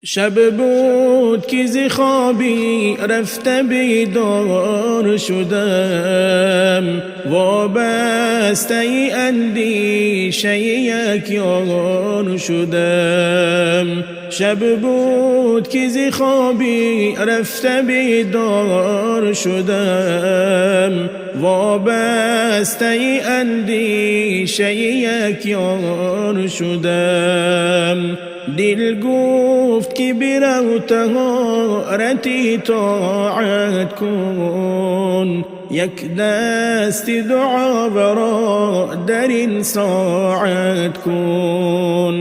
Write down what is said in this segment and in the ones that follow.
Шаб буд, ки зи хобӣ рафта бедор шудам, вобастаи андешаи як ёр шудам. Шаб буд, ки зи хобӣ рафта бедор шудам, вобастаи андешаи як ёр шудам. Дил гуфт, ки бирав, таҳорати тоат кун, як даст дуо баро дар ин соат кун.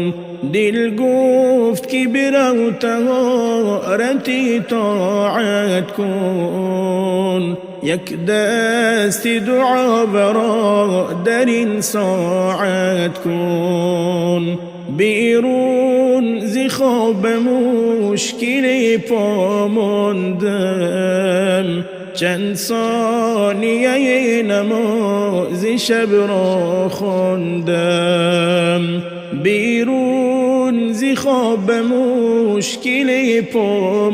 Дил гуфт, ки бирав, таҳорати тоат кун, як даст дуо баро дар ин соат кун. Берун зи хоб мушкил по мондам, чанд сонияи намози шаб ро хондам. Берун зи хоб мушкил по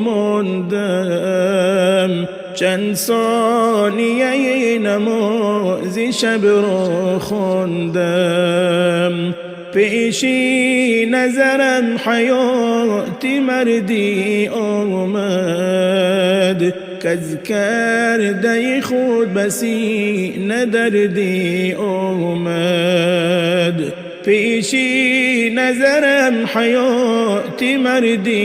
мондам, чанд сонияи намози шаб ро хондам. Пеши назарам ҳаёти мардӣ омад, каз кардаи худ басӣ надардӣ омад. Пеши назарам ҳаёти мардӣ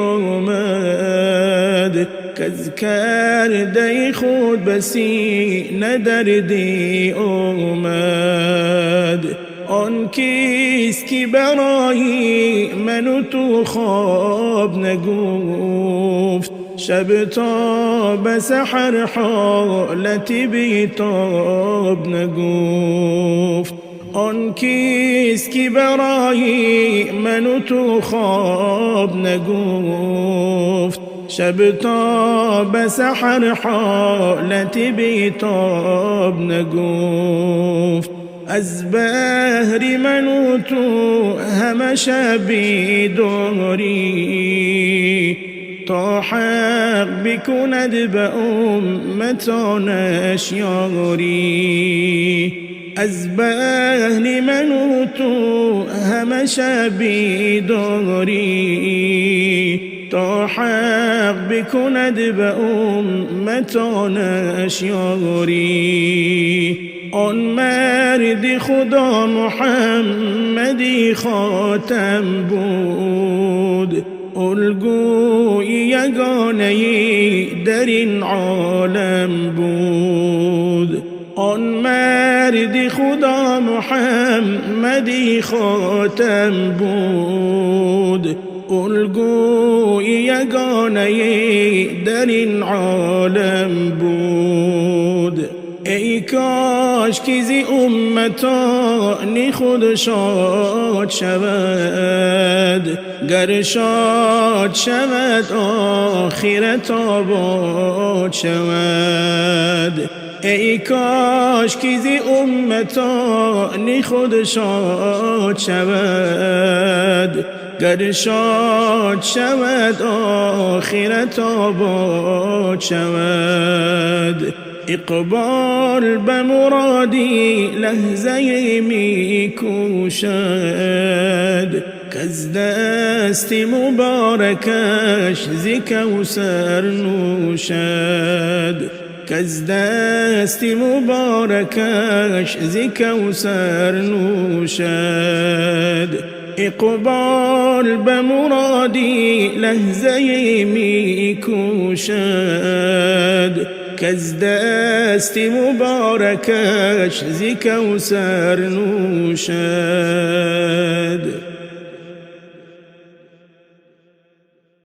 омад, каз кардаи худ басӣ надардӣ омад. Он кист, ки барои ману ту хоб нагуфт, шаб то ба саҳар ҳолати бетоб нагуфт. Он кист, ки барои ману ту хоб нагуфт, шаб то ба саҳар ҳолати бетоб нагуфт. Аз баҳри ману ту ҳама шаб бедорӣ, то ҳақ бикунад ба умматонаш ёрӣ. Аз баҳри ману ту ҳама шаб бедорӣ, то ҳақ бикунад ба умматонаш ёрӣ. Он марди Худо Муҳаммади хотам буд, алгӯи ягонаи дар ин олам буд. Он марди Худо Муҳаммади хотам буд, алгӯи ягонаи дар ин олам буд. Эй кош, ки зи умматони худ шод шавад, гар шод шавад, охират обод шавад. Эй кош, ки зи умматони худ шод шавад, гар шод шавад, охират обод шавад. Иқбол ба муроди лаҳзае мекӯшад, каз дасти муборакаш зи кавсар нӯшад, каз дасти муборакаш зи кавсар нӯшад. Иқбол ба муроди лаҳзае мекӯшад, каз дасти муборакаш зи кавсар нӯшад.